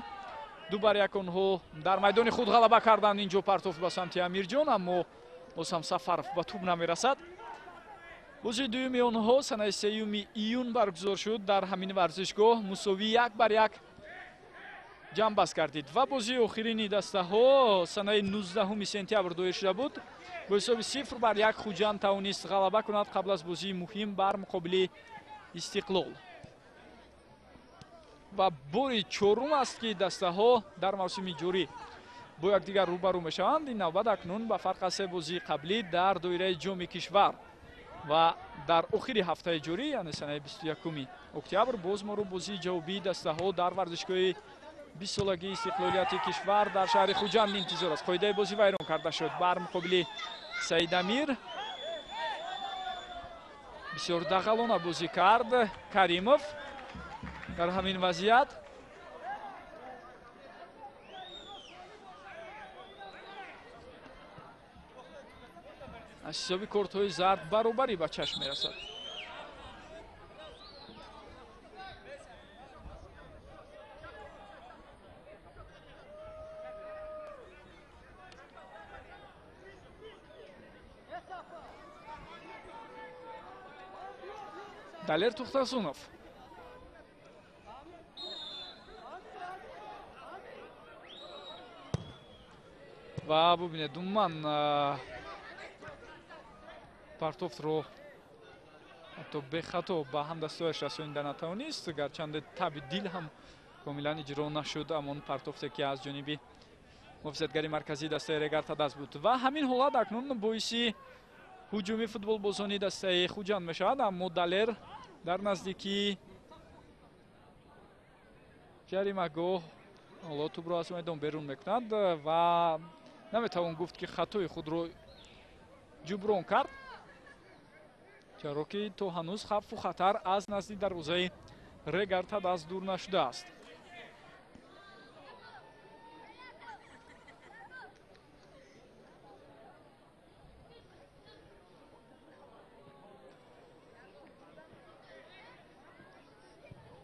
2-1 онҳо дар майдони худ ғалаба карданд. Инҷо партофт ба самти Амирҷон, аммо боз ҳам Сафаров ба тӯб намерасад. Бозии дуюми онҳо санаи 3 июн баргузор шуд дар ҳамин варзишгоҳ, мусовӣ 1-1 ҷамъбаст гардид ва бозии охирини дастаҳо санаи 19 сентябр доир шуда буд. Бо ҳисоби 0-1 Хуҷанд тавонист ғалаба кунад қабл аз бозии муҳим бар муқобили Истиқлол. Ва бори чорум аст, ки дастаҳо дар мавсими ҷорӣ бо якдигар рӯбарӯ мешаванд. Ин навбат акнун ба фарқ аз се бозии қаблӣ дар доираи ҷоми кишвар ва дар охири ҳафтаи ҷорӣ, яъне санаи 21 октябр, боз моро бозии ҷавобии дастаҳо дар варзишгоҳи 20-солагии истиқлолияти кишвар дар шаҳри Хуҷанд интизор аст. Қоидаи бозӣ вайрон карда шуд бар муқобили Саидамир. Бисёр дағалона бозӣ кард Каримов дар ҳамин вазъият. Аз ҳисоби кортҳои зард баробарӣ ба чашм мерасад. Далер Тухтасунов. Ва бубинед, умуман партофтро ҳатто бехато ба ҳамдастояш расонида натавонист, гарчанде таби дил ҳам комилан иҷро нашуд амон партофте ки аз ҷониби муҳофизатгари марказии дастаи Регар Тадаз буд. Ва ҳамин ҳолат акнун боиси ҳуҷуми футболбозони дастаи Хуҷанд мешавад, аммо Далер дар наздикии ҷаримагоҳ ҳоло тӯбро аз майдон берун мекунад ва наметавон гуфт ки хатои худро ҷуброн кард, чаро ки то ҳанӯз хавфу хатар аз назди дарвозаи Регар Тадаз дур нашудааст.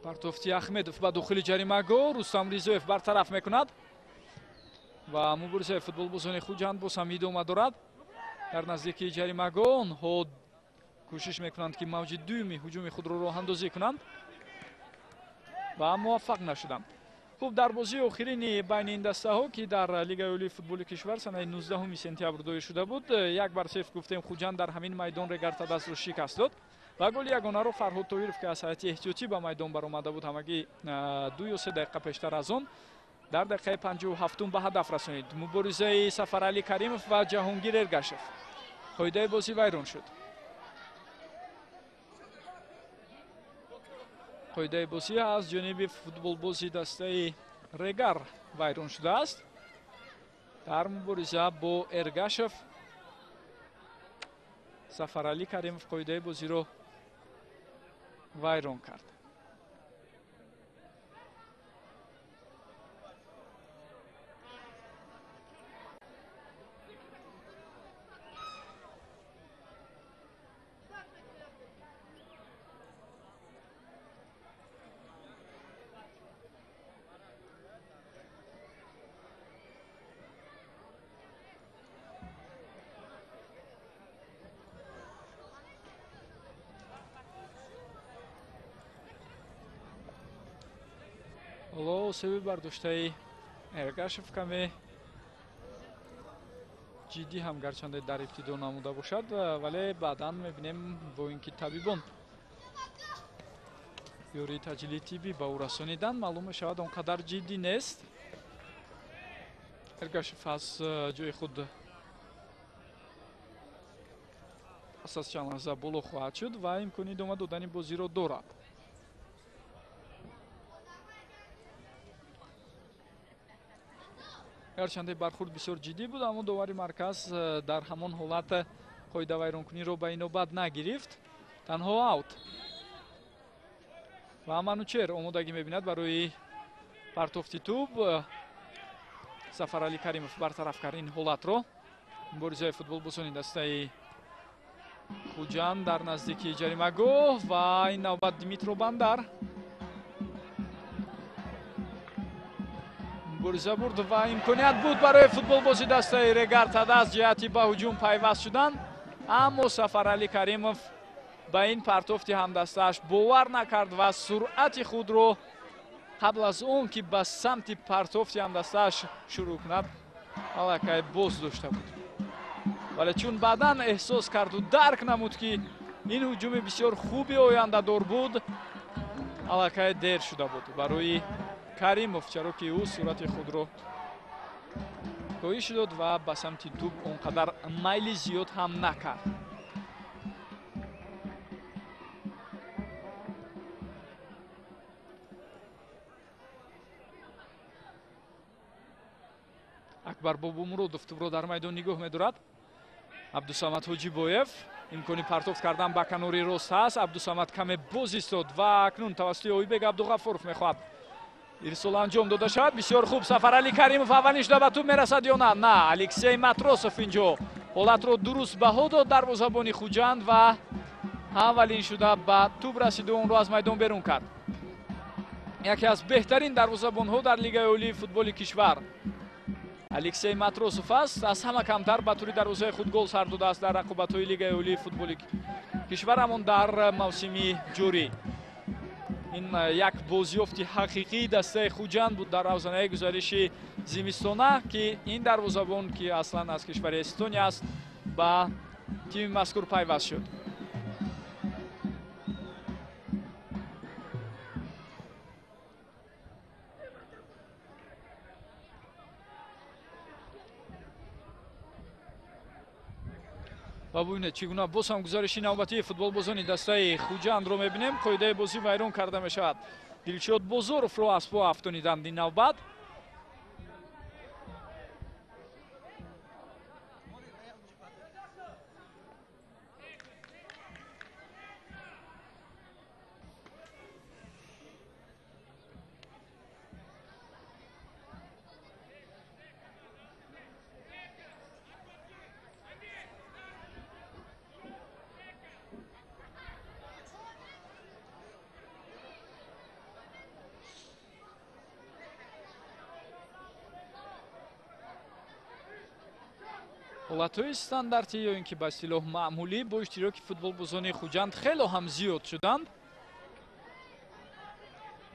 Партофти Ахмедов ба дохили ҷаримагоҳ, Рустам Ризоев бартараф мекунад ва муборизаи футболбозони Хуҷанд боз ҳам идома дорад. Дар наздикии ҷаримагоҳ онҳо кӯшиш мекунанд ки мавҷи дуюми ҳуҷуми худро роҳандозӣ кунанд ва муваффақ нашуданд. Хуб, дар бозии охирини байни ин дастаҳо, ки дар Лигаи олии футболи кишвар санаи 19 сентябр доир шуда буд, 1-0 гуфтем Хуҷанд дар ҳамин майдон Регар Тадазро шикаст дод ва голи ягонаро Фарҳод Тоҳиров, ки аз ҳайати эҳтиётӣ ба майдон баромада буд, ҳамагӣ 2 ё 3 дақиқа пештар аз он дар дақиқаи 57 ба ҳадаф расонид. Муборизаи Сафаралӣ Каримов ва Ҷаҳонгир Эргашев. Қоидаи бозӣ вайрон шуд. Қоидаи бозӣ аз ҷониби футболбози дастаи Регар вайрон шудааст. Дар мубориза бо Эргашев Сафаралӣ Каримов қоидаи бозиро вайрон кард. Ҳоло осеби бардоштаи Эргашев каме ҷиддӣ ҳам гарчанде дар ибтидо намуда бошад, вале баъдан мебинем бо ин ки табибон ёрии таъҷилии тиббӣ ба ӯ расонидан, маълум мешавад он қадар ҷиддӣ нест. Эргашев аз ҷои худ пас аз чанд лаҳза боло хоҳад шуд ва имкони идома додани бозиро дорад. Гарчанде бархурд бисёр ҷиддӣ буд, аммо довари марказ дар ҳамон ҳолат қоидавайронкуниро ба инобат нагирифт, танҳо аут. Ва Манучер омодагӣ мебинад барои партофти тӯб. Сафаралӣ Каримов бартараф кард ин ҳолатро. Муборизаи футболбозони дастаи Хуҷанд дар наздикии ҷаримагоҳ ва ин навбат Дмитро Бандар мубориза бурд ва имконият буд барои футболбози дастаи Регар Тадаз ҷиҳати ба ҳуҷум пайваст шудан, аммо Сафаралӣ Каримов ба ин партофти ҳамдастааш бовар накард ва суръати худро қабл аз он ки ба самти партофти ҳамдастааш шурӯъ кунад аллакай боз дошта буд. Вале чун баъдан эҳсос карду дарк намуд, ки ин ҳуҷуми бисёр хуби ояндадор буд, аллакай дер шуда буд барои Каримов, чаро ки ӯ суръати худро коҳиш дод ва ба самти тӯб он қадар майли зиёд ҳам накард. Акбар Бобомуродов тӯбро дар майдон нигоҳ медорад. Абдусамад Ҳоҷибоев имкони партофт кардан ба канори рост ҳаст. Абдусамад каме боз истод ва акнун тавассути Ойбек Абдуғаффоров мехоҳад ирсол анҷом дода шавад. Бисёр хуб, Сафаралӣ Каримов аввалин шуда ба тӯб мерасад ё на? На, Алексей Матросов инҷо ҳолатро дуруст баҳо дод дарвозабони Хуҷанд ва аввалин шуда ба тӯб расиду онро аз майдон берун кард. Яке аз беҳтарин дарвозабонҳо дар Лигаи олии футболи кишвар Алексей Матросов аст. Аз ҳама камтар ба тури дарвозаи худ гол сар додааст дар рақобатҳои Лигаи олии футболи кишварамон дар мавсими ҷорӣ. Ин як бозёфти ҳақиқии дастаи Хуҷанд буд дар равзанаи гузариши зимистона, ки ин дарвозабон, ки аслан аз кишвари Эстония аст, ба тими мазкур пайваст шуд. Ва бубинед, чӣ гуна боз ҳам гузариши навбатии футболбозони дастаи Хуҷандро мебинем. Қоидаи бозӣ вайрон карда мешавад. Дилшод Бозоровро аз по афтониданд ин навбат. Ҳолатҳои стандартӣ ё ин ки ба истилоҳ маъмулӣ бо иштироки футболбозони Хуҷанд хело ҳам зиёд шуданд.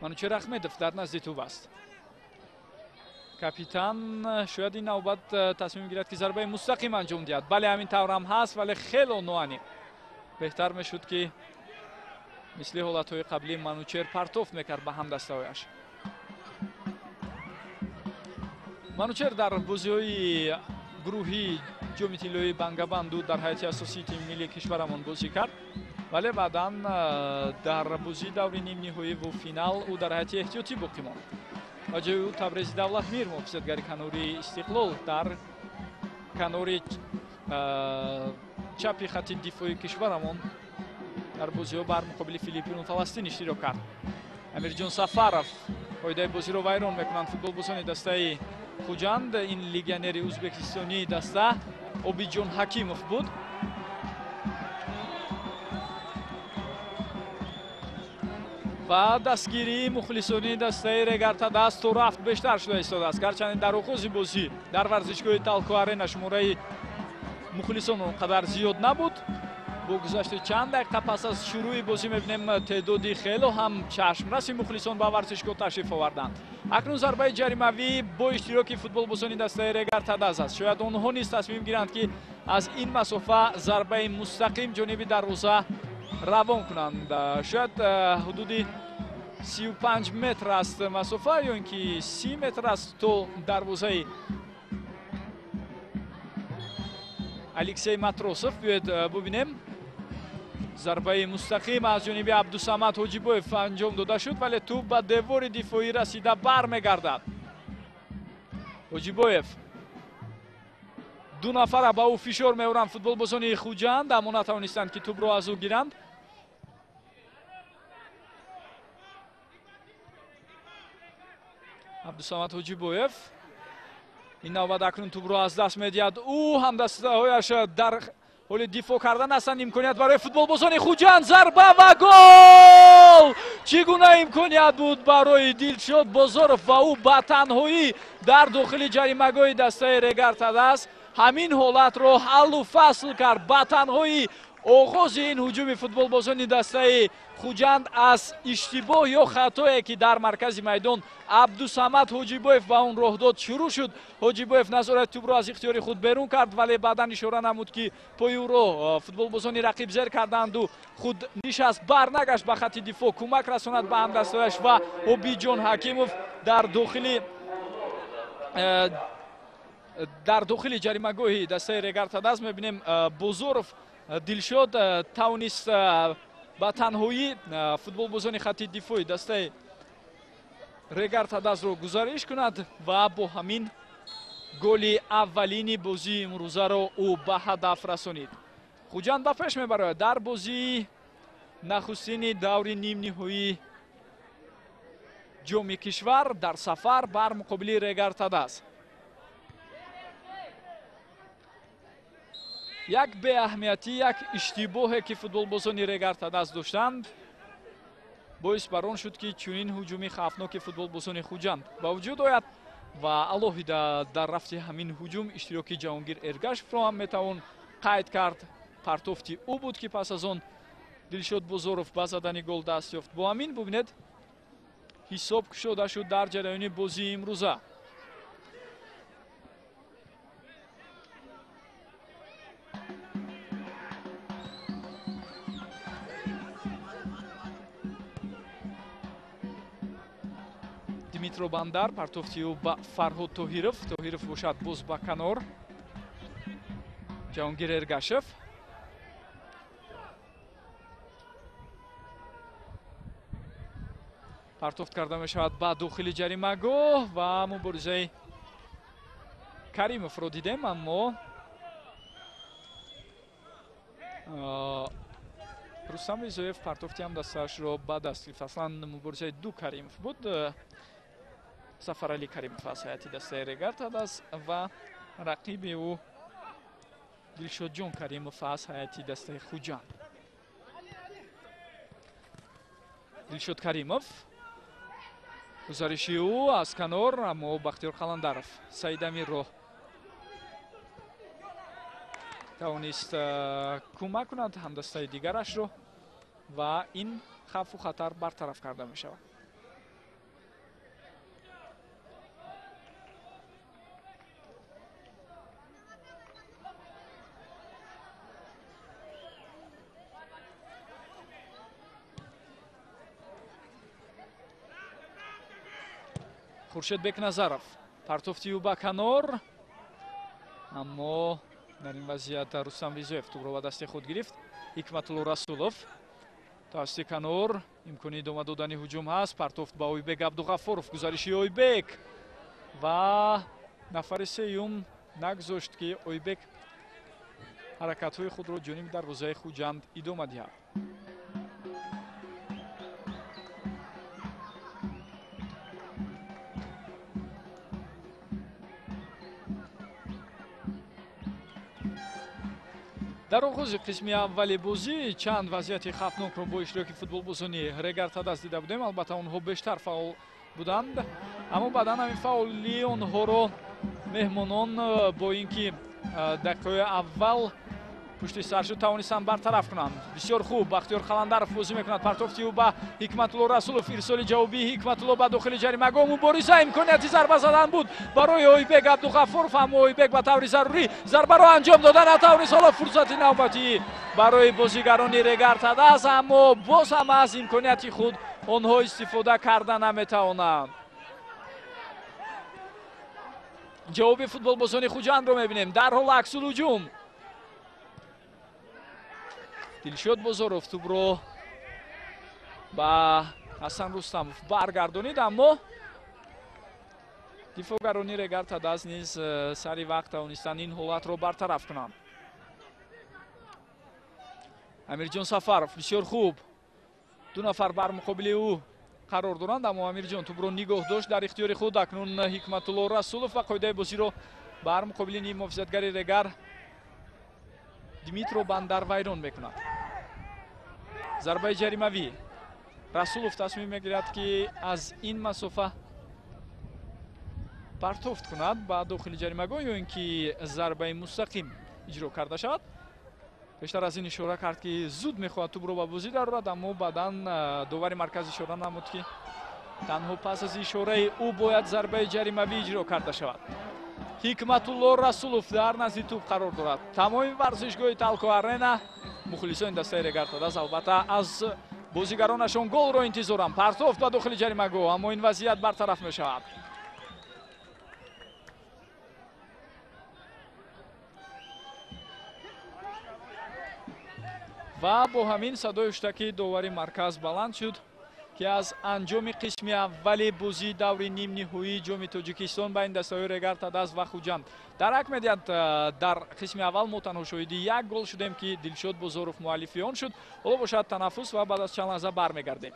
Манучер Ахмедов дар назди тӯб аст. Капитан шояд ин навбат тасмим гирад, ки зарбаи мустақим анҷом диҳад. Бале, ҳамин тавр ҳам ҳаст, вале хело ноаниқ. Беҳтар мешуд, ки мисли ҳолатҳои қаблӣ Манучер партоф мекард ба ҳамдастаҳояш. Манучер дар бозиҳои гурӯҳии ҷоми тиллоии Бангабанду дар ҳайати асосии тими миллии кишварамон бозӣ кард, вале баъдан дар бозии даври нимниҳоӣ ва финал ӯ дар ҳайати эҳтиётӣ боқӣ монд. Ба ҷои ӯ Табрези Давлатмир, муҳофизатгари канори Истиқлол, дар канори чапи хати дифои кишварамон дар бозиҳо бар муқобили Филиппину Фаластин иштирок кард. Амирҷон Сафаров, қоидаи бозиро вайрон мекунанд футболбозони дастаи Хуҷанд. Ин легионери ӯзбекистонии даста Обиҷон Ҳакимов буд. Ва дастгирии мухлисони дастаи Регар-ТадАЗ то рафт бештар шуда истодааст. Гарчанде дар оғози бозӣ дар варзишгоҳи Талко Арена шумораи мухлисон он қадар зиёд набуд, бо гузашти чанд дақиқа пас аз шурӯи бозӣ мебинем теъдоди хело ҳам чашмраси мухлисон ба варзишгоҳ ташриф оварданд. Акнун зарбаи ҷаримавӣ бо иштироки футболбозони дастаи Регар-ТадАЗ аст. Шояд онҳо низ тасмим гиранд, ки аз ин масофа зарбаи мустақим ҷониби дарвоза равон кунанд. Шояд ҳудуди 35 метр аст масофа ё ин ки 30 метр аст то дарвозаи Алексей Матросов. Биёед бубинем. Зарбаи мустақим аз ҷониби Абдусамад Ҳоҷибоев анҷом дода шуд, вале тӯб ба девори дифоӣ расида бармегардад. Ҳоҷибоев, ду нафара ба ӯ фишор меоранд футболбозони Хуҷанд, аммо натавонистанд, ки тӯбро аз ӯ гиранд. Абдусамад Ҳоҷибоев ин навбат акнун тӯбро аз даст медиҳад. Ӯ ҳамдастаҳояш дар ҳоли дифоъ кардан ҳастанд. Имконият барои футболбозони Хуҷанд, зарба ва гол! Чӣ гуна имконият буд барои Дилшод Бозоров ва ӯ ба танҳоӣ дар дохили ҷаримагоҳи дастаи Регар-ТадАЗ ҳамин ҳолатро ҳаллу фасл кард. Ба танҳоӣ оғози ин ҳуҷуми футболбозони дастаи Хуҷанд аз иштибоҳ ё хатое, ки дар маркази майдон Абдусамад Ҳоҷибоев ба он роҳ дод, шурӯъ шуд. Ҳоҷибоев назорати тӯбро аз ихтиёри худ берун кард, вале баъдан ишора намуд, ки пои ӯро футболбозони рақиб зер карданду худ нишаст, барнагашт ба хати дифоъ кӯмак расонад ба ҳамдастааш ва Обиҷон Ҳакимов дар дохили ҷаримагоҳи дастаи Регар-ТадАЗ мебинем, Бозоров Дилшод тавонист ба танҳоӣ футболбозони хати дифои дастаи Регар-ТадАЗро гузариш кунад ва бо ҳамин голи аввалини бозии имрӯзаро ӯ ба ҳадаф расонид. Хуҷанд ба пеш мебарояд дар бозии нахустини даври нимниҳоии ҷоми кишвар дар сафар бар муқобили Регар-ТадАЗ. Як беаҳамиятӣ, як иштибоҳе, ки футболбозони Регар-ТадАЗ доштанд, боис бар он шуд, ки чунин ҳуҷуми хавфноки футболбозони Хуҷанд ба вуҷуд ояд ва алоҳида дар рафти ҳамин ҳуҷум иштироки Ҷаҳонгир Эргашевро ҳам метавон қайд кард. Партофти ӯ буд, ки пас аз он Дилшод Бозоров ба задани гол даст ёфт. Бо ҳамин, бубинед, ҳисоб кушода шуд дар ҷараёни бозии имрӯза. Дмитро Бандар, партофти ӯ ба Фарҳод Тоҳиров, Тоҳиров бошад боз ба канор. Ҷаҳонгир Эргашев. Партофт карда мешавад ба дохили ҷаримагоҳ ва муборизаи Каримовро дидем, аммо Рустам Ризоев партофти ҳам дастаашро ба даст гирифт. Аслан муборизаи ду Каримов буд. Сафарали Каримов аз ҳайати дастаи Регар Тадаз ва рақиби ӯ Дилшодҷон Каримов аз ҳайати дастаи Хуҷанд. Дилшод Каримов, гузариши ӯ аз канор, аммо Бахтиёр Қаландаров Саидамирро тавонист кӯмак кунад ҳамдастаи дигарашро ва ин хавфу хатар бартараф карда мешавад. Хуршед Бекназаров, партофти ӯ ба канор, аммо дар ин вазъият Рустам Ризоев тӯбро ба дасти худ гирифт. Ҳикматулло Расулов тавассути канор, имкони идома додани ҳуҷум ҳаст. Партофт ба Ойбек Абдуғаффоров, гузариши Ойбек ва нафари сеюм нагузошт, ки Ойбек ҳаракатҳои худро ҷониби дарвозаи Хуҷанд идома диҳад. Дар оғози қисми аввали бозӣ чанд вазъияти хавфнокро бо иштироки футболбозони Регар Тадаз дида будем. Албатта онҳо бештар фаъол буданд, аммо баъдан ҳамин фаъолии онҳоро меҳмонон бо ин ки дақиқаҳои аввал пушти сар шуд тавонистанд бартараф кунанд. Бисёр хуб Бахтиёр Қаландаров бозӣ мекунад. Партофти ӯ ба Ҳикматулло Расулов, ирсоли ҷавобии Ҳикматулло ба дохили ҷаримагоҳ. Мубориза, имконияти зарба задан буд барои Ойбек Абдуғаффоров, аммо Ойбек ба таври зарурӣ зарбаро анҷом дода натавонист. Ҳоло фурсати навбатӣ барои бозигарони Регар Тадаз, аммо боз ҳам аз имконияти худ онҳо истифода карда наметавонанд. Ҷавоби футболбозони Хуҷандро мебинем. Дарҳол аксулҳуҷум. Дилшод Бозоров тӯбро ба Ҳасан Рустамов баргардонид, аммо дифоъгарони Регар Тадаз низ сари вақт тавонистанд ин ҳолатро бартараф кунанд. Амирҷон Сафаров бисёр хуб, ду нафар бар муқобили ӯ қарор доранд, аммо Амирҷон тӯбро нигоҳ дошт дар ихтиёри худ. Акнун Ҳикматулло Расулов ва қоидаи бозиро бар муқобили ниммуҳофизатгари Регар Дмитро Бандар вайрон мекунад. Зарбаи ҷаримавӣ. Расулов тасмим мегирад, ки аз ин масофа партофт кунад ба дохили ҷаримагоҳ ё ин ки зарбаи мустақим иҷро карда шавад. Бештар аз ин ишора кард, ки зуд мехоҳад тӯбро ба бозӣ дарорад, аммо баъдан довари марказ ишора намуд, ки танҳо пас аз ишораи ӯ бояд зарбаи ҷаримавӣ иҷро карда шавад. Ҳикматулло Расулов дар назди тӯб қарор дорад. Тамоми варзишгоҳи Талко Арена мухлисони дастаи Регар Тадаз албатта аз бозигаронашон голро интизоранд. Партофт ба дохили ҷаримагоҳ, аммо ин вазъият бартараф мешавад. Ва бо ҳамин садои ҳуштаки довари марказ баланд шуд, ки аз анҷоми қисми аввали бозии даври нимниҳоии ҷоми Тоҷикистон байни дастаҳои Регар Тадаз ва Хуҷанд дарак медиҳад. Дар қисми аввал мо танҳо шоҳиди як гол шудем, ки Дилшод Бозоров муаллифи он шуд. Ҳоло бошад танаффус ва баъд аз чанд лаҳза бармегардем.